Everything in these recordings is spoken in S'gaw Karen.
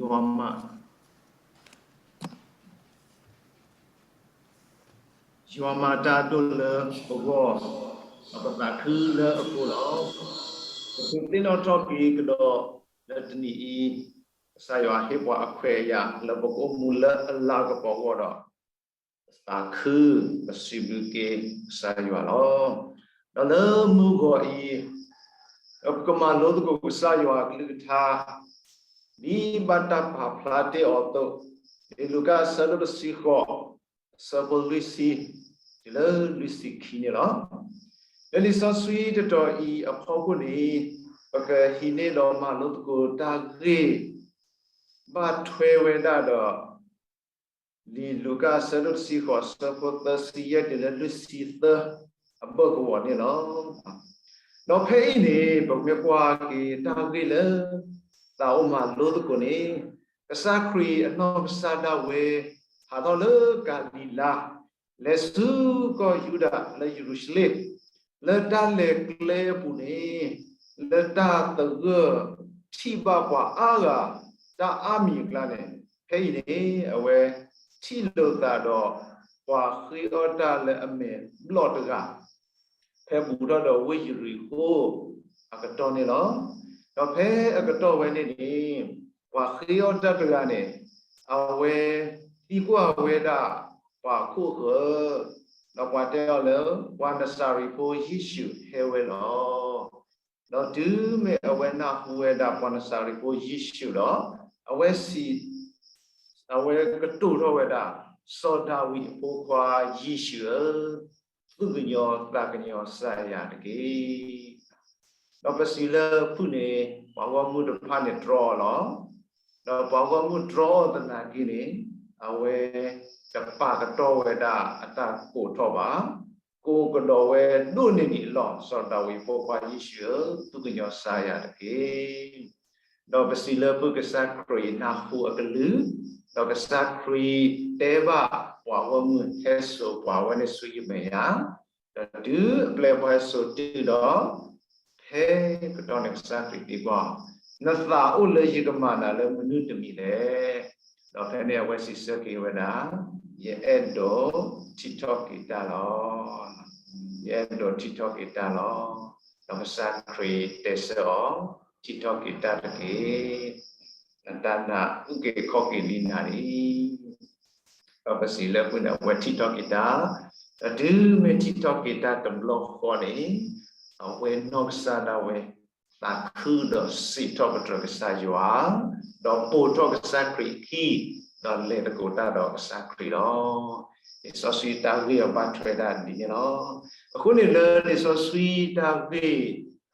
ယွၤမၤ ယွၤမၤတၢ်ဒိၣ်လၢပဂီၢ်, ဒီးပသးခုလၢအဃိလီၤ. ပကသ့ၣ်နီၣ်ထီၣ်က့ၤကဒီးလၢတနံၤအံၤ, ကစၢ်ယွၤဟ့ၣ်ပှၤအခွဲးအယာ်လၢပကအိၣ်မူလၢအလၤကပီၤအဂီၢ်ဒီး ပသးခု ပစံးဘျုးက့ၤကစၢ်ယွၤလီၤ. ဒီးလၢမုၢ်ဂီၤအံၤ, ပကမၤလိသကိးကစၢ်ယွၤအကလုၢ်ကထါ ဒ်ဘၣ်တၢ်ပာ်ဖျါတ့ၢ်အီၤအသိး, လံာ်လူၤကၣ်အဆၢဒိၣ်တဆံဃိး, အဆၢဖိလွံၢ်ဆံ တုၤလၢလွံၢ်ဆံခံန့ၣ်လီၤ. လၢလံာ်စီဆှံတတီၤအံၤအဖီခိၣ်န့ၣ်, ပကဟံးန့ၢ်ဒီးမၤလိသကိးတၢ်ဂ့ၢ် ဘၣ်ထွဲဝဲဒၣ်ဒီး လံာ်လူၤကၣ်အဆၢဒိၣ်တဆံဃိး အဆၢဖိသၢဆံယဲၢ် တုၤလၢလွံၢ်ဆံသၢ အဘၢၣ်ကဝီၤန့ၣ်လီၤ. ဒီးဖဲအံၤန့ၣ် ပကမ့ၢ်ကွၢ်က့ၤတၢ်ဂ့ၢ်လၢ သးအိၣ်မၤလိသကိးန့ၣ်, ကစၢ်ခရံာ်အနီၢ်ကစၢ်ဒၣ်ဝဲ ဟးထီၣ်လၢကၤလံၤလါ, လဲၤဆူကီၢ်ယူဒၤလၢယရူၤၡလ့ၣ်, လၢတၢ်လဲၤကျဲအပူၤန့ၣ်, လၢတၢ်သဂၢၢ်ထံၣ်ဘၣ်ပှၤအါဂၤ တၢ်အါမံၤအကျါန့ၣ်, ဖဲအံၤန့ၣ် အဝဲထံၣ်လိာ်သးဒီး ပှၤဃ့အီၣ်တၢ်လၢအမဲာ်ဘျီၣ်တဂၤ ဖဲဘူးထီၣ်ဒီးဝ့ၢ်ယရံၤဃိၣ်အကတီၢ်န့ၣ်လီၤ. ဒီးဖဲအကတီၢ်ဝဲန့ၣ်န့ၣ်, ပှၤဃ့အီၣ်တၢ်တဂၤန့ၣ်, အဝဲသံကွၢ်ဝဲဒၣ်ပှၤခိၣ်ဃၢၤ, ဒီးပှၤတဲအီၤလၢ ပှၤနစၤရ့းဖိယ့ၣ်ၡူးဟဲဝဲလီၤ. ဒီးတုၤမ့ၢ်အဝဲနၢ်ဟူဝဲဒၣ်ပှၤနစၤရ့းဖိယ့ၣ်ၡူးဒီး, အဝဲစံး အဝဲကတိၤထီၣ်ဝဲဒၣ်, စီၤဒၤဝံးအဖိခွါယ့ၣ်ၡူးဧၢ, သူၣ်ကညီၤသးကညီၤစၢ်ယၤတက့ၢ်. ဒီးပစံးလၢဖုၣ်န့ၣ်, ပှၤဂီၢ်မုၢ်တဖၣ်န့ၣ်တြီအီၤလီၤ. ဒီးပှၤဂီၢ်မုၢ်တြီအီၤသနာ်က့န့ၣ်, အဝဲတပာ်ကတီၢ်ဝဲဒၣ်အတၢ်ကိးထီၣ်ဘၣ်. ကိးကဒီးဝဲဒိၣ်န့ၢ်ဒံးအလီၢ်, စီၤဒၤဝံးအဖိခွါယ့ၣ်ၡူးဧၢ, သူၣ်ကညီၤစၢ်ယၤတက့ၢ်. ဒီးပစံးလၢဖုၣ်ကစၢ်ခရံာ်နၢ်ဟူအကလုၢ်, ဒီးကစၢ်ခရံာ်တဲဘၣ်ပှၤဂီၢ်မုၢ်ဟဲစိာ်ပှၤဝဲန့ၣ်ဆူယမဲာ်ညါ, ဒီးတုၤအပျဲၢ်အဘီၣ်ဟဲစိာ်တုၤဒီး, ဖဲကတီၢ်န့ၣ်ကစၢ်ခရံာ်သံကွၢ်, နသးအိၣ်လၢယကမၤနၤလၢမနုၤတမံၤလဲၣ်. ဒီးဖဲန့ၣ်အဝဲစံးဆၢက့ၤဝဲဒၣ်, ယအဲၣ်ဒိးထံၣ်ထီၣ်က့ၤတၢ်လီၤ. ယအဲၣ်ဒိးထံၣ်ထီၣ်က့ၤတၢ်လီၤ. ဒီးကစၢ်ခရံာ်တဲဆၢအီၤ, ထံၣ်ထီၣ်က့ၤတၢ်တက့ၢ်. နတၢ်နာ်အုၣ်က့ၤခီၣ်က့ၤလံနၤလံ. ဒီးပစံးလၢဖုၣ်န့ၣ် အဝဲထံၣ်ထီၣ်က့ၤတၢ်, ဒီးတုၤမ့ၢ်ထံၣ်ထီၣ်က့ၤတၢ်တဘျီဃီန့ၣ်, အဝဲနီၢ်ကစၢ်ဒၣ်ဝဲ သးခုဒီးစံးထီၣ်ပတြၢၤကစၢ်ယွၤ, ဒီးပိာ်ထီၣ်ကစၢ်ခရံာ်အခံ, ဒီးလဲၤသကိးတၢ်ဒီးကစၢ်ခရံာ်လီၤ. လံာ်စီဆှံတၢ်ဂ့ၢ်အဘၣ်ထွဲဒၣ်ဒ်န့ၣ်လီၤ. အဃိန့ၣ်လၢလံာ်စီဆှံတၢ်ဂ့ၢ်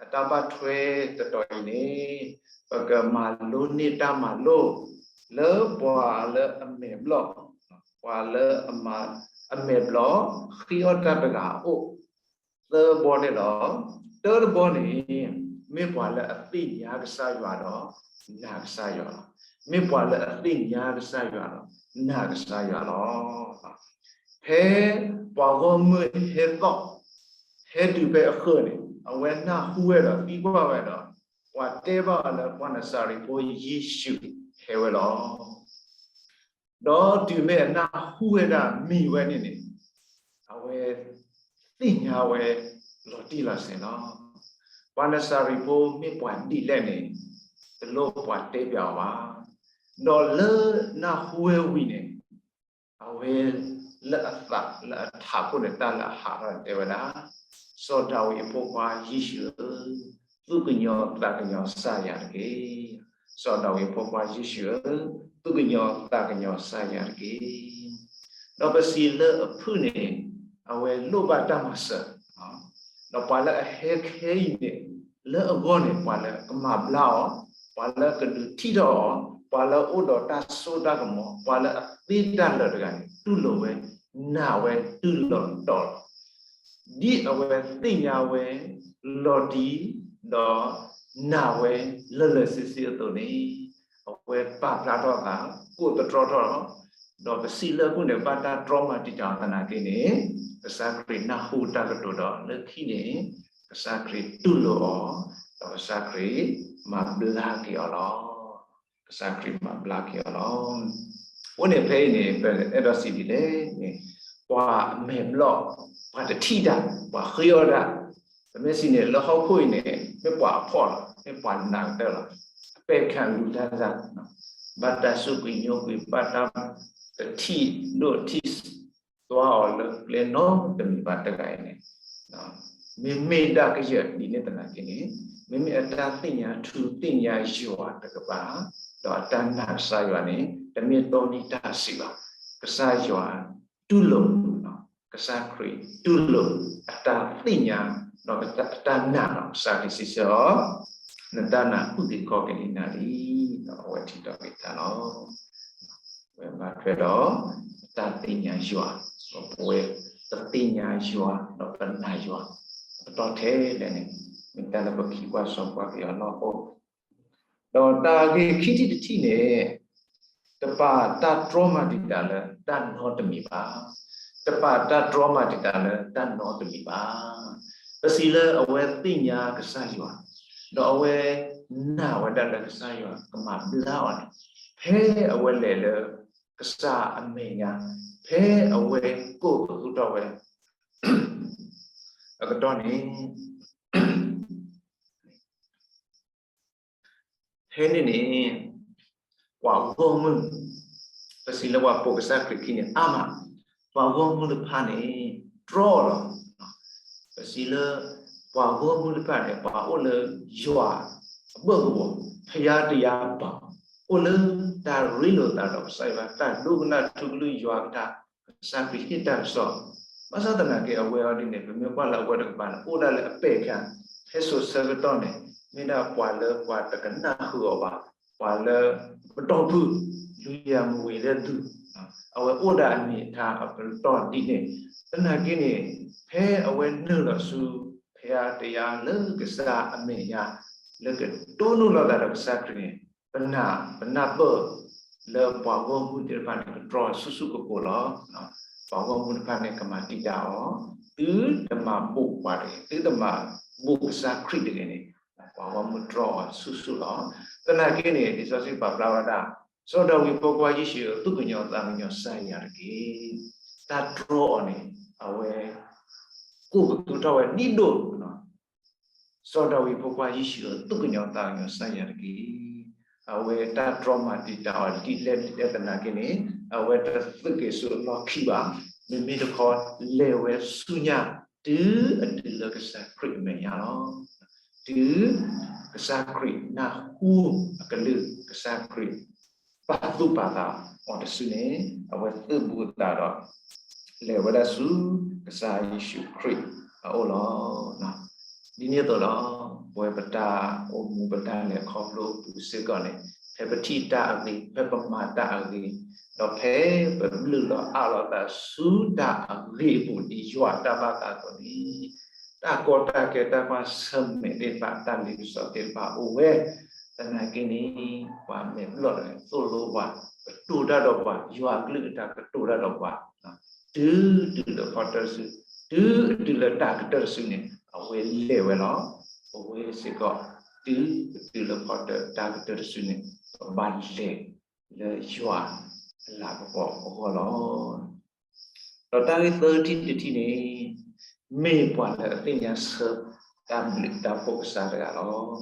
အတၢ်ဘၣ်ထွဲတတီၤအံၤန့ၣ်, ပကမၤလိန့ၢ်တၢ်မၤလိ လၢပှၤလၢအမဲာ်ဘျီၣ်, ပှၤလၢအမၤ အမဲာ်ဘျီၣ် ဃ့အီၣ်တၢ်တဂၤအအိၣ် သၢဘီန့ၣ်လီၤ. တၢတဘီန့ၣ် မ့ၢ်ပှၤလၢအသ့ၣ်ညါကစၢ်ယွၤဒီး နာ်ကစၢ်ယွၤလီၤ. မ့ၢ်ပှၤလၢအသ့ၣ်ညါကစၢ်ယွၤဒီး နာ်ကစၢ်ယွၤလီၤ. ဖဲပှၤဂီၢ်မုၢ်ဟဲသီၣ် ဟဲတုၤဖဲအဃၢၤန့ၣ် အဝဲနၢ်ဟူဝဲဒီးသံကွၢ်ဝဲဒီး ပှၤတဲဘၣ်အီၤလၢပှၤနစၤရ့းဖိယ့ၣ်ၡူးဟဲဝဲလီၤ. ဒီးတုၤမ့ၢ်အနၢ်ဟူဝဲဒၣ်မံၤဝဲန့ၣ်န့ၣ် အဝဲသ့ၣ်ညါဝဲလီၤတံၢ်လီၤဆဲးလီၤ. ပှၤနစၤရ့းဖိမ့ၢ်ပှၤဒ်လဲၣ်န့ၣ် တလိၣ်ပှၤတဲပျးအီၤဘၣ်. ဒီးလၢနၢ်ဟူဝဲဝံၤန့ၣ် အဝဲလၢအသးလၢအထးခိၣ်န့ၣ် တၢ်လၢအဟးထီၣ်န့ၣ်တဲဝဲဒၣ်, စီၤဒၤဝံးအဖိခွါယ့ၣ်ၡူးဧၢ, သူၣ်ကညီၤသးကညီၤစၢ်ယၤတက့ၢ်. စီၤဒၤဝံးအဖိခွါယ့ၣ်ၡူးဧၢ, သူၣ်ကညီၤသးကညီၤစၢ်ယၤတက့ၢ်. ဒီးပစံးလၢအဖုၣ်န့ၣ် အဝဲလိၣ်ဘၣ်တၢ်မၤစၢၤ, ဒီးပှၤလၢအဟဲခဲအံၤန့ၣ် လၢအဂီၢ်န့ၣ် ပှၤလၢအကမၤဘျါအီၤ, ပှၤလၢကဒုးထံၣ်ထီၣ်အီၤ, ပှၤလၢအအိၣ်ဒီးတၢ်စိတၢ်ကမီၤ, ပှၤလၢအသ့တၢ်လၢာ်တဂၤန့ၣ် တူၢ်လိာ်ဝဲ, နာ်ဝဲတုၤလီၤတီၤလီၤ. ဒ်အဝဲသ့ၣ်ညါဝဲ လီၤတံၢ်, ဒီးနာ်ဝဲလၢာ်လၢာ်ဆ့ဆ့အသိးန့ၣ်, အဝဲပာ်ဖျါထီၣ်သး ကိးသတြီထီၣ်လီၤ. ဒီးပစံးလၢအဖုၣ်န့ၣ် ဘၣ်တၢ်တြီမၤတံာ်တာ်အီၤသနာ်က့န့ၣ်, ကစၢ်ခရံာ်နၢ်ဟူတၢ်ကတိၤဒီးလၢခံန့ၣ်, ကစၢ်ခရံာ်တူၢ်လိာ်အီၤ, ဒီးကစၢ်ခရံာ်မၤဘျါက့ၤအီၤလီၤ. ကစၢ်ခရံာ်မၤဘျါက့ၤအီၤလီၤ. အဃိန့ၣ်ဖဲအံၤန့ၣ် ပအဲၣ်ဒိးစံးဒ်လဲၣ်န့ၣ်, ပှၤအမဲာ်ဘျီၣ်, ပှၤတထံၣ်တၢ်, ပှၤဃ့အီၣ်တၢ်, ပမ့ၢ်စံးန့ၣ် လၢဟီၣ်ခိၣ်အံၤန့ၣ် မ့ၢ်ပှၤအဖှီၣ်လီၤ, မ့ၢ်ပှၤနးကတၢၢ်လီၤ, အပဲာ်ခံလူၤတၢ်သၣ်, ဘၣ်တၢ်စူးကွံာ်ညိကွံာ် ဘၣ်တၢ်တထံၣ်ဒိၣ်ထံၣ်သွါအီၤလၢကျဲနီတမံၤဘၣ်တဂၤအံၤန့ၣ်, မ့မ့ၢ်ဒၣ်ကယဲၢ်ဒ်န့ၣ်သနာ်က့န့ၣ်, မ့မ့ၢ်အတၢ်သ့ၣ်ညါထူသ့ၣ်ညါယွၤတကပၤ, ဒီးအတၢ်နာ်ကစၢ်ယွၤန့ၣ် တမ့ၢ်တီနံၤတၢ်စံးဘၣ်. ကစၢ်ယွၤတူၢ်လိာ်, ကစၢ်ခရံာ်တူၢ်လိာ် အတၢ်သ့ၣ်ညါ, ဒီးအတၢ်နာ်လီၤ. ကစၢ်ခရံာ်စံးဆၢအီၤ, နတၢ်နာ်အုၣ်က့ၤခီၣ်က့ၤလံနၤလံ, ဒီးအဝဲထံၣ်ထီၣ်က့ၤတၢ်လီၤ. ဝဲဘၣ်ထွဲဒီး တၢ်သ့ၣ်ညါယွၤ, ဒီးပဝဲပသ့ၣ်ညါယွၤ ဒီးပနာ်ယွၤ ပတီၢ်ထဲလဲၣ်န့ၣ်, မ့ၢ်တၢ်လၢပကကွၢ်စီကွၢ်က့ၤအီၤလီၤ. ဒီးတၢ်ဂ့ၢ်ခံထံၣ်တထံၣ်န့ၣ်, တပာ်တၢ်တြီမၤတံာ်တာ်လၢတၢ်နီတမံၤဘၣ်. တပာ်တၢ်တြီမၤတံာ်တာ်လၢတၢ်နီတမံၤဘၣ်. ပစံးလၢအဝဲသ့ၣ်ညါကစၢ်ယွၤ, ဒီးအဝဲနာ်ဝဲဒၣ်လၢကစၢ်ယွၤကမၤဘျါအီၤန့ၣ်, ဖဲအဝဲလဲၤလၢကစၢ်အမဲာ်ညါ, ဖဲအဝဲကိးပသူထီၣ်ဝဲအကတီၢ်န့ၣ်, ဖဲန့ၣ်န့ၣ် ပှၤဂီၢ်မုၢ်, ပစံးလၢပှၤပိာ်ကစၢ်ခရံာ်ခံန့ၣ် အါမး, ပှၤဂီၢ်မုၢ်တဖၣ်န့ၣ် တြီအီၤလီၤ. ပစံးလၢ ပှၤဂီၢ်မုၢ်တဖၣ်န့ၣ် ပှၤအိၣ်လၢယွၤအဘၢၣ်ကဝီၤ, ဘုရားတရားဘောင်, အိၣ်လၢတၢ်ရ့လိာ်သးဒီးကစၢ်ယွၤ, တၢ်ဒိကနၣ်ထူကလုၢ်ယွၤအကလုၢ်, ကစၢ်ခရံာ်ဟ့ၣ်တၢ်ကစီၣ်, ဘၣ်ဆၣ်သနာ်က့အဝဲအီၤဒ်န့ၣ် ပမ့ၢ်ကွၢ်လၢအဝဲတကပၤန့ၣ် အိၣ်ဒၣ်လၢအပဲာ်ခံ, ဟဲစိာ်ဆၢကတီၢ်န့ၣ် မ့ၢ်ဒၣ်ပှၤလၢပှၤတကနၣ်ဃုာ်အီၤဘၣ်, ပှၤလၢပတီၢ်ဖုၣ်, လူၤယၤမူၤဝံၤလၢသူၣ်, အဝဲအိၣ်ဒၣ်အမ့ၢ်အထါအပတီၢ်ဒ်န့ၣ်, သနာ်က့န့ၣ် ဖဲအဝဲနုာ်လီၤဆူ ဘုရားတရား လၢကစၢ်အမဲာ်ညါ, လၢကတိၢ်နီၣ်လိာ်သးဒီးကစၢ်ခရံာ်န့ၣ်, ပနာ်ပနၢ်ပၢၢ်လၢပှၤဂီၢ်မုၢ်သ့ၣ်တဖၣ်န့ၣ် ကတြီဆူၣ်ဆူၣ်ကိၢ်ကိၢ်လီၤ. ပှၤဂီၢ်မုၢ်တဖၣ်န့ၣ် ကမၤတံာ်တာ်အီၤ, သုတမၤဘူးပှၤတဂ့ၤ, သုတမၤဘူးကစၢ်ခရံာ်တဂ့ၤန့ၣ်, ပှၤဂီၢ်မုၢ်တြီအီၤဆူၣ်ဆူၣ်လီၤ. သနာ်က့န့ၣ် လံာ်စီဆှံပာ်ဖျါဝဲဒၣ်, စီၤဒၤဝံးဖိခွါယ့ၣ်ၡူးဧၢ, သူၣ်ကညီၤသးကညီၤစၢ်ယၤတက့ၢ်. တၢ်တြီအီၤန့ၣ် အဝဲ ကိးပသူထီၣ်ဝဲဒ်ဒိၣ်, စီၤဒၤဝံးဖိခွါယ့ၣ်ၡူးဧၢ, သူၣ်ကညီၤသးကညီၤစၢ်ယၤတက့ၢ်. အဝဲတၢ်တြီမၤတံာ်တာ်အီၤဒ်လဲၣ်ဒ်လဲၣ်သနာ်က့န့ၣ်, အဝဲတသုးက့ၤဆူအလီၢ်ခံဘၣ်, မ့မ့ၢ်တခီလဲၤဝဲဆူညါ, တုၤအတုၤလၢကစၢ်ခရံာ်အမဲာ်ညါလီၤ. တုၤကစၢ်ခရံာ်နၢ်ဟူအကလုၢ်, ကစၢ်ခရံာ် ပာ်သူၣ်ပာ်သးအီၤတစုန့ၣ်, အဝဲသုးဘူးအသးဒီး လဲၤဝဲဒၣ်ဆူကစၢ်ယ့ၣ်ၡူးခရံာ်အအိၣ်လီၤ. ဒ်န့ၣ်အသိးဒီး ပဝဲပတၢ်အိၣ်မူပတၢ်လဲၤခီဖျိအပူၤစ့ၢ်ကီးန့ၣ်, ဖဲပထံၣ်တၢ်အဂ့ၤ, ဖဲပမၤတၢ်အဂ့ၤ, ဒီးဖဲပလုၢ်လီၤအးလီၤသးဆူတၢ်အဂ့ၤအပူၤဒ်ယွၤအတၢ်ဘၣ်သးအသိးန့ၣ်, တၢ်ကီတၢ်ခဲတၢ်ကွၢ်ဆၢၣ်မဲာ်သ့ၣ်တဖၣ်, တၢ်လ့ပစီသ့ၣ်တဖၣ်အိၣ်ဝဲ, သနာ်က့န့ၣ် ပှၤမဲာ်ဘျီၣ်တဂၤသိၣ်လိပှၤ, ကတိၤတၢ်ဒီးပှၤ, ယွၤအကလုၢ်အကထါကတိၤတၢ်ဒီးပှၤ, တုၤတုၤလၢဖီတၢၢ်တစု, တုၤတုၤလၢတၢ်ကတၢၢ်တစုန့ၣ် အဝဲလဲၤဝဲလီၤ. ပဝဲစ့ၢ်ကီး တုၤတုၤလၢဖီတၢၢ်တၢ်ကတၢၢ်တစုန့ၣ် ပဘၣ်လဲၤလၢယွၤအလၤကပီၤအဂီၢ်လီၤ. ဒီးတၢ်ဂ့ၢ်သၢထံၣ်တထံၣ်န့ၣ်,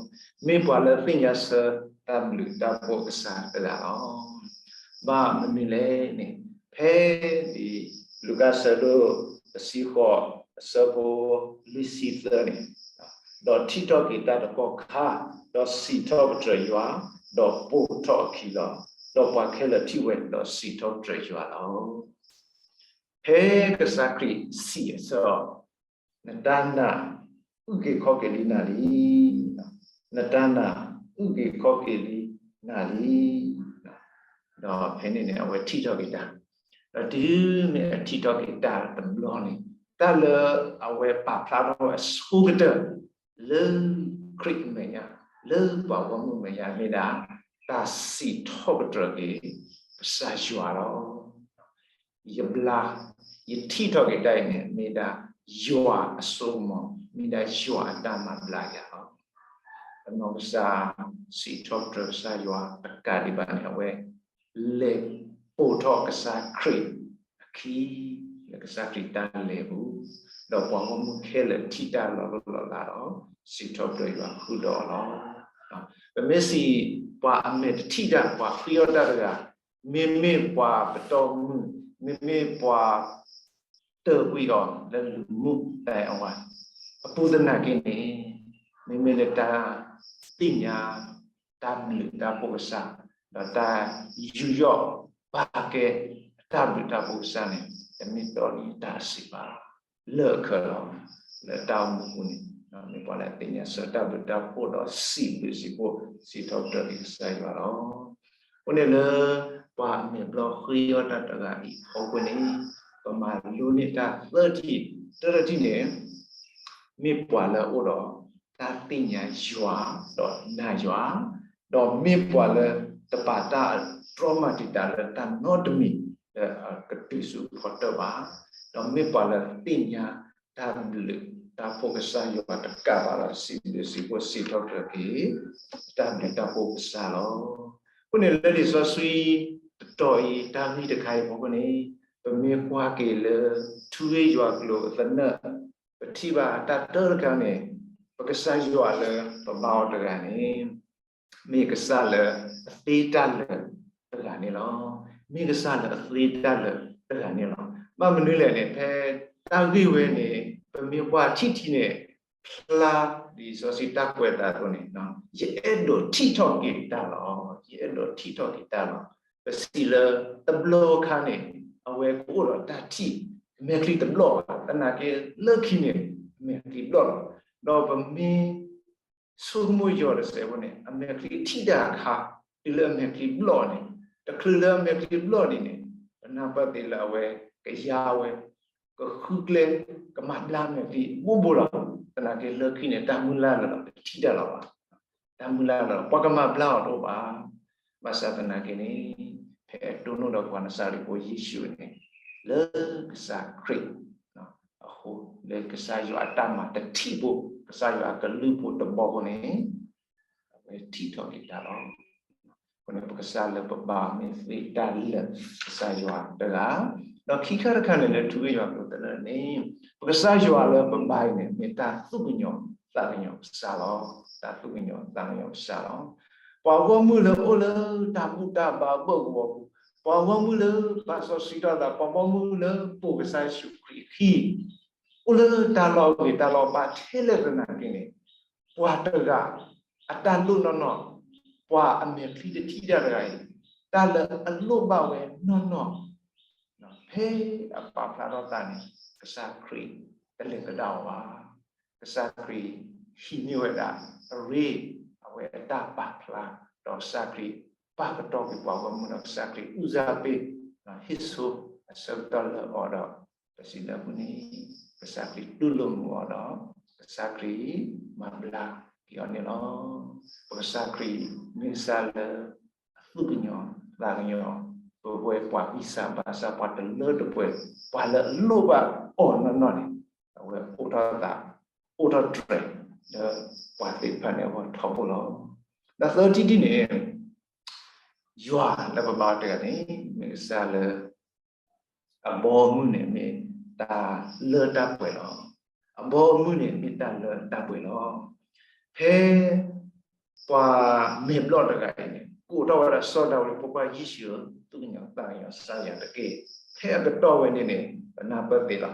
မ့ၢ်ပှၤလၢအသ့ၣ်ညါဆၢတၢ်ဘျုးတၢ်ဖှိၣ်ကစၢ်တဂၤလီၤ. မ့ၢ်ပှၤလၢအသ့ၣ်ညါဆၢတၢ်ဘျုးတၢ်ဖှိၣ်ကစၢ်တဂၤလီၤ. ဘၣ်မနုၤလဲၣ်န့ၣ်, ဖဲဒ်လူၤကၣ်ဆၢဒိၣ်တဆံဃိး အဆၢဖိလွံၢ်ဆံသၢန့ၣ်, ဒီးထံၣ်ထီၣ်က့ၤတၢ်တကီၢ်ခါ, ဒီးစံးထီၣ်ပတြၢၤယွၤ, ဒီးပိာ်ထီၣ်အခံလီၤ. ဒီးပှၤခဲလၢာ်ထံၣ်ဝဲဒီးစံးထီၣ်ပတြၢၤယွၤလီၤ. ဖဲကစၢ်ခရံာ်စံးအဆၢအီၤ, နတၢ်နာ်အုၣ်က့ၤခီၣ်က့ၤလံနၤလံ, နတၢ်နာ်အုၣ်က့ၤခီၣ်က့ၤလံနၤလံ. ဒီးဖဲန့ၣ်န့ၣ် အဝဲထံၣ်ထီၣ်က့ၤတၢ်, ဒီးတုၤမ့ၢ်အထံၣ်ထီၣ်က့ၤတၢ်တဘျီန့ၣ်, တၢ်လၢအဝဲပာ်ဖျါထီၣ်ဝဲအဆိကတၢၢ် လၢခရံာ်အမဲာ်ညါ, လၢပှၤဂီၢ်မုၢ်အမဲာ်ညါမ့ၢ်ဒၣ်, တၢ်စံးထီၣ်ပတြၢၤက့ၤ ကစၢ်ယွၤလီၤ. ယဘျါ, ယထံၣ်ထီၣ်က့ၤတၢ်အံၤန့ၣ် မ့ၢ်ဒၣ်ယွၤအစိကမီၤ, မ့ၢ်ဒၣ်ယွၤအတၢ်မၤဘျါယၤလီၤ. တနီၤကစၢ် စံးထီၣ်ပတြၢၤကစၢ်ယွၤတကးဒံးဘၣ်န့ၣ် အဝဲ လဲၤပိာ်ထီၣ်ကစၢ်ခရံာ်အခံ လၢကစၢ်ခရံာ်တၢ်လဲၤပူၤ, ဒီးပှၤဂီၢ်မုၢ်ခဲလၢာ်ထံၣ်တၢ်လီၤလီၢ်လီၤလးဒီး စံးထီၣ်ပတြၢၤယွၤဃုာ်ဒီးအီၤလီၤ. ပမ့ၢ်စံး ပှၤအမဲာ်တထံၣ်တၢ် ပှၤဃ့အီၣ်တၢ်တဂၤ မ့မ့ၢ်ပှၤပတီၢ်မုၢ် မ့မ့ၢ်ပှၤ တၢၢ်ကွံာ်အီၤလၢလူၤမုၢ်သဲအဝၤ အပူၤသနာ်က့န့ၣ် မ့မ့ၢ်လၢတၢ်သ့ၣ်ညါ တၢ်ဘျုးတၢ်ဖှိၣ်ကစၢ် ဒီးတၢ်ယူးယီၣ်ပာ်ကဲအတၢ်ဘျုးတၢ်ဖှိၣ်ကစၢ်န့ၣ် တမ့ၢ်တီလံတၢ်စံးဘၣ် လၢာ်အခၢးလီၤ. လၢတၢ်အိၣ်မူပူၤန့ၣ် မ့ၢ်ပှၤလၢအသ့ၣ်ညါစၢၤတၢ်ဘျုးတၢ်ဖှိၣ်ဒီးစံးဘျုးစံးဖှိၣ် စံးထီၣ်ပတြၢၤက့ၤကစၢ်ယွၤလီၤ. အဃိန့ၣ်လၢ ပှၤအမဲာ်ဘျီၣ်ဃ့အီၣ်တၢ်တဂၤအံၤအဖီခိၣ်န့ၣ် ပမၤလိန့ၢ်တၢ်သၢထံၣ်, တၢထံၣ်န့ၣ် မ့ၢ်ပှၤလၢအအိၣ်ဒီးတၢ်သ့ၣ်ညါယွၤဒီးနာ်ယွၤ, ဒီးမ့ၢ်ပှၤလၢတပာ်တၢ်တြီမၤတံာ်တာ်လၢတၢ်နီတမံၤလၢအကတုၤဆူအဖီတၢၣ်ဘၣ်, ဒီးမ့ၢ်ပှၤလၢသ့ၣ်ညါတၢ်ဘျုးတၢ်ဖှိၣ်ကစၢ်ယွၤတကးဘၣ်ဒီး စံးဘျုးစံးဖှိၣ်စံးထီၣ်ပတြၢၤက့ၤ တၢ်ဘျုးတၢ်ဖှိၣ်ကစၢ်လီၤ. အဃိန့ၣ်လၢလံာ်စီဆှံ တတီၤအံၤ တၢ်ဂ့ၢ်တခါအံၤအဖီခိၣ်န့ၣ် ပမ့ၢ်ကွၢ်က့ၤလၢ ထူဂ့ၢ်ယွၤကျိၤအသနၢၣ် ပထံၣ်ဘၣ်တၢ်တၢတခါန့ၣ် ပကစၢ်ယွၤလၢပဘါအီၤတဂၤန့ၣ် မ့ၢ်ကစၢ်လၢအသ့တၢ်လၢာ်တဂၤန့ၣ်လီၤ. မ့ၢ်ကစၢ်လၢအသ့တၢ်လၢာ်တဂၤန့ၣ်လီၤ. ဘၣ်မနုၤလဲၣ်န့ၣ် ဖဲတၢ်ဂ့ၢ်ဝဲန့ၣ် ပမ့ၢ်ကွၢ်ထံၣ်ထံၣ်န့ၣ် ဖျါလံာ်စီဆှံတၢ်ကွဲးအသးအသိးန့ၣ် ယအဲၣ်ဒိးထံၣ်ထီၣ်က့ၤတၢ်လီၤ. ယအဲၣ်ဒိးထံၣ်ထီၣ်က့ၤတၢ်လီၤ. ပစံးလၢတဘျီခါန့ၣ် အဝဲကအိၣ်ဒီးတၢ်ထံၣ် အမဲာ်ချံတဘျီၣ်ဘၣ်. သနာ်က့လၢခံန့ၣ် အမဲာ်ချံဘျီၣ်လီၤ. ဒီးပမ့ၢ် ဆိကမိၣ်ယွၤတစဲးဖိန့ၣ် အမဲာ်ချံထံၣ်တၢ်အခါ တုၤလၢအမဲာ်ချံဘျီၣ်န့ၣ် တချုးလၢအမဲာ်ချံဘျီၣ်ဒံးန့ၣ် ပနၢ်ပၢၢ်သ့လၢအဝဲကယါဝဲ ကဃုကျဲ ကမၤဘျါမဲာ်ချံဘိဘိလီၤ. သနာ်က့လၢခံန့ၣ် တၢ်မုၢ်လၢ်လၢာ်လီၤ တထံၣ်တၢ်လီၤဘၣ်. တၢ်မုၢ်လၢ်လၢာ်လီၤ ပှၤကမၤဘျါအီၤတအိၣ်ဘၣ်. ဘၣ်ဆၣ်သနာ်က့န့ၣ် ဖဲအတိၢ်နီၣ်ဒီးပှၤနစၤရ့းဖိယ့ၣ်ၡူးန့ၣ် လၢကစၢ်ခရံာ်အဃိ လၢကစၢ်ယွၤအတၢ်မၤတထံၣ်ဖိ ကစၢ်ယွၤအကလုၢ်ဖိတဘီဖိန့ၣ် အဝဲထံၣ်ထီၣ်က့ၤတၢ်လီၤ. အဃိန့ၣ် ပကစၢ်လၢပဘါမ့ၢ်သ့တၢ်လၢာ်ကစၢ်ယွၤတဂၤ, ဒီးခံခါတခါန့ၣ်လၢထူဂ့ၢ်ယွၤကျိၤသနၢၣ်န့ၣ် ပကစၢ်ယွၤလၢပဘါအံၤန့ၣ် မ့ၢ်တၢ်သူၣ်ကညီၤသးကညီၤကစၢ်လီၤ. တၢ်သူၣ်ကညီၤသးကညီၤကစၢ်လီၤ. ပှၤဂီၢ်မုၢ်လၢအိၣ်လၢတၢ်ဘူၣ်တၢ်ဘါအဘၢၣ်ကဝီၤပူၤ, ပှၤဂီၢ်မုၢ်လၢဘၣ်စီဆှံထီၣ်သး, ပှၤဂီၢ်မုၢ်လၢပိာ်ကစၢ်ယ့ၣ်ၡူးခရံာ်အခံ အိၣ်လၢတၢ်လီၢ်အဂ့ၤတၢ်လီၢ်ဘၣ်ထဲလဲၣ်သနာ်က့န့ၣ် ပှၤတဂၤ အတၢ်လိၣ်နီၢ်နီၢ်, ပှၤအမဲာ်ချံတထံၣ်တၢ်တဂၤအံၤ တၢ်လၢအလိၣ်ဘၣ်ဝဲနီၢ်နီၢ်, ဖဲအပာ်ဖျါထီၣ်သးန့ၣ် ကစၢ်ခရံာ်တလဲၤသဒၣ်အီၤဘၣ်. ကစၢ်ခရံာ်ဟံးန့ၢ်ဝဲဒၣ်အရ့ အဝဲအတၢ်ပာ်ဖျါ, ဒီးကစၢ်ခရံာ်ပာ်ကတီၢ်ကွံာ်ပှၤဂီၢ်မုၢ်ဒီး ကစၢ်ခရံာ်အုၣ်စၢ်ပ့ၤ ဟ့ၣ်ဆိအဆၢကတီၢ်လၢအီၤဒီး ပစံးလၢအပူၤန့ၣ် ကစၢ်ခရံာ်တူၢ်လိာ်မုာ်အီၤဒီး ကစၢ်ခရံာ်မၤဘျါက့ၤအီၤန့ၣ်လီၤ. ပကစၢ်ခရံာ်မ့ၢ်ကစၢ်လၢ အသူၣ်ကညီၤသးကညီၤ ပဝဲပှၤဂံၢ်စၢ်ဘါစၢ် ပှၤတလၢတပှဲၤ ပှၤလၢအလိၣ်ဘၣ်အီၤနီၢ်နီၢ်န့ၣ် အဝဲအိၣ်ထီၣ်သး အိၣ်ထီၣ်တြဲၤ လၢပှၤသ့ၣ်တဖၣ်န့ၣ်အဂီၢ်ထီဘိလီၤ. ဒီးသၢထံၣ်တထံၣ်န့ၣ် ယွၤလၢပဘါအီၤတဂၤန့ၣ် မ့ၢ်ကစၢ်လၢ အဘီအမုၢ်န့ၣ်မ့ၢ်တၢ်လၢတၢ်ပှဲၤလီၤ. အဘီအမုၢ်န့ၣ်မ့ၢ်တၢ်လၢတၢ်ပှဲၤလီၤ. ဖဲ ပှၤမဲာ်ဘျီၣ်တဂၤအံၤန့ၣ် ကိးထီၣ်ဝဲဒၣ်စီၤဒၤဝံး ဖိခွါယ့ၣ်ၡူးဧၢ, သူၣ်ကညီၤသးကညီၤကစၢ်ယွၤတက့ၢ်. ဖဲအကတီၢ်ဝဲန့ၣ်န့ၣ် ပနၢ်ပၢၢ်သ့လီၤ.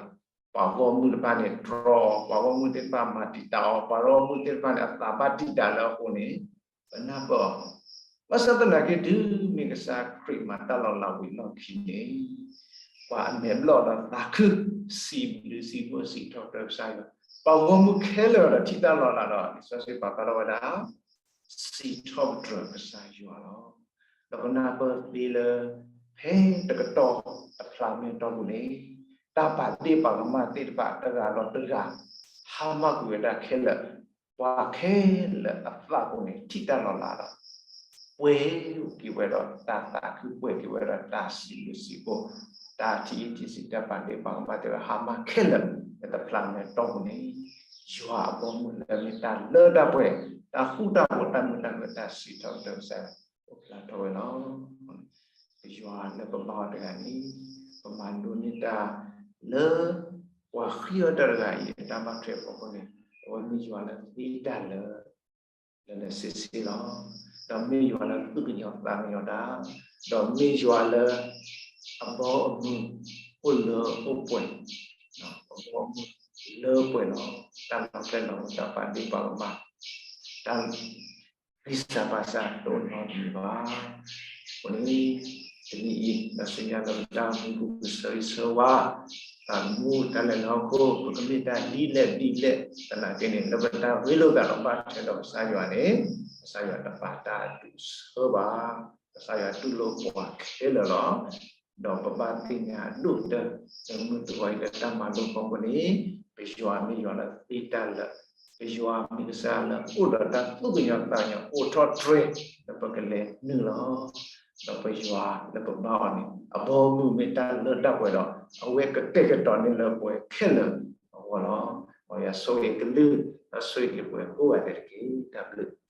ပှၤဂီၢ်မုၢ်တဖၣ်န့ၣ် တြီအီၤ, ပှၤဂီၢ်မုၢ်သ့ၣ်တဖၣ်မၤတံာ်တာ်အီၤ, ပှၤဂီၢ်မုၢ်သ့ၣ်တဖၣ်န့ၣ် အသးဘၣ်တံာ်တာ်လၢအဃိန့ၣ် ပနၢ်ပၢၢ်အီၤ. ဘၣ်ဆၣ်သနာ်က့ တုၤမ့ၢ်ကစၢ်ခရံာ်မၤတၢ်လီၤလးဝံၤလီၢ်ခံန့ၣ် ပှၤအမဲာ်ဘျီၣ်ဒီးသးခု စံးဘျုးစံးဖှိၣ်စံးထီၣ်ပတြၢၤကစၢ်ယွၤ, ပှၤဂီၢ်မုၢ်ခဲလၢာ်ဒီးထံၣ်တၢ်လီၤလးဒီး လံာ်စီဆှံပာ်ဖျါထီၣ်ဝဲဒၣ် စံးထီၣ်ပတြၢၤကစၢ်ယွၤလီၤ. ဒီးပနၢ်ပၢၢ်သ့လၢ ဖဲတကတီၢ်အဖျါမဲာ်တီၢ်ပူၤန့ၣ် တၢ်ပာ်ဒ့ၣ်ပာ်ကမၣ်သ့ၣ်တဖၣ်တဂၤဒီးတဂၤ ဟါမၢ်ကွံာ်ဝဲဒၣ်ခဲလၢာ်, ပှၤခဲလၢာ်အသးပူၤန့ၣ် ထံၣ်တၢ်လီၤလးဒီး ပှဲၤက့ၤဝဲဒီးတၢ်သးခု ပှဲၤက့ၤဝဲဒီးတၢ်စံးဘျုးစံးဖှိၣ်, တၢ်ထံၣ်အံၤထံၣ်ဆံး တၢ်ပာ်ဒ့ၣ်ပာ်ကမၣ်သ့ၣ်တဖၣ် ဟါမၢ်ခဲလၢာ် လၢတဖျါမဲာ်တီၢ်ပူၤန့ၣ် ယွၤအဘီအမုၢ်လၢမ့ၢ်တၢ်လၢတၢ်ပှဲၤ တၢ်ဃူတၢ်ဖိး တၢ်မုာ်တၢ်ခုၣ် တၢ်စံးထီၣ်ပတြၢၤကစၢ် အိၣ်ဖျါထီၣ်ဝဲလီၤ. ပယွၤလၢပဘါအီၤတဂၤန့ၣ် ပမၤလိန့ၢ်တၢ်လၢ ပှၤဃ့အီၣ်တၢ်တဂၤအံၤ အတၢ်ဘၣ်ထွဲအဖီခိၣ်န့ၣ် အဝဲမ့ၢ်ယွၤလၢသ့တၢ်လၢ လၢာ်လၢာ်ဆ့ဆ့လီၤ. ဒီးမ့ၢ်ယွၤလၢသူၣ်ကညီၤသးကညီၤတၢ်, ဒီးမ့ၢ်ယွၤလၢ အဘီအမုၢ်အိၣ်လၢအိၣ်ပှဲၤ, အဘီအမုၢ်လၢပှဲၤလီၤ. တၢ်လီၤဖျဲၣ်လီၤ တၢ်ပာ်ဒ့ၣ်ပာ်ကမၣ်, တၢ် ဂံၢ်စၢ်ဘါစၢ်တအိၣ်နီတမံၤဘၣ်. အဃိန့ၣ် တနံၤအံၤ ဒီးဆူညါလၢပတၢ်အိၣ်မူပူၤ ပကဆၢဂ့ၤဆၢဝါ တၢ်မူတၢ်လဲၤလၢဟီၣ်ခိၣ် ပကမ့ၢ်တၢ်ဒ်လဲၣ်ဒ်လဲၣ် သနာ်က့န့ၣ် လၢပတၢ်ရ့လိာ်သးဒီးဘၣ်ထွဲဒီးကစၢ်ယွၤန့ၣ် ကစၢ်ယွၤတပာ်တၢ်အဒူၣ်အဆၢဘၣ်. ကစၢ်ယွၤတူၢ်လိာ်ပှၤခဲလၢာ်လီၤ. ဒီးပဘၣ်သ့ၣ်ညါအဒိၣ်ကတၢၢ် လၢမုၢ်တဂီၤအံၤလၢတၢ်မၤလိအဖီခိၣ်န့ၣ် ပယွၤမ့ၢ်ယွၤလၢသ့တၢ်လၢာ်, ပယွၤမ့ၢ်ကစၢ်လၢအိၣ်ဒီးတၢ်သူၣ်ကညီၤသးကညီၤ အိၣ်ထီၣ်တြဲၤ လၢပကလဲၤနုာ်လီၤ. ဒီးပယွၤလၢပဘါအီၤန့ၣ် အဘီအမုၢ်မ့ၢ်တၢ်လၢတၢ်ပှဲၤဒီး အဝဲကတဲာ်ကတီၤန့ၢ်လၢပှၤခဲလၢာ်အဂီၢ်လီၤ. မ်ယွၤဆိၣ်ဂ့ၤကလုၢ် ဒီးဆိၣ်ဂ့ၤက့ၤပှၤကိးဂၤဒဲးတက့ၢ်. တၢ်ဘျုး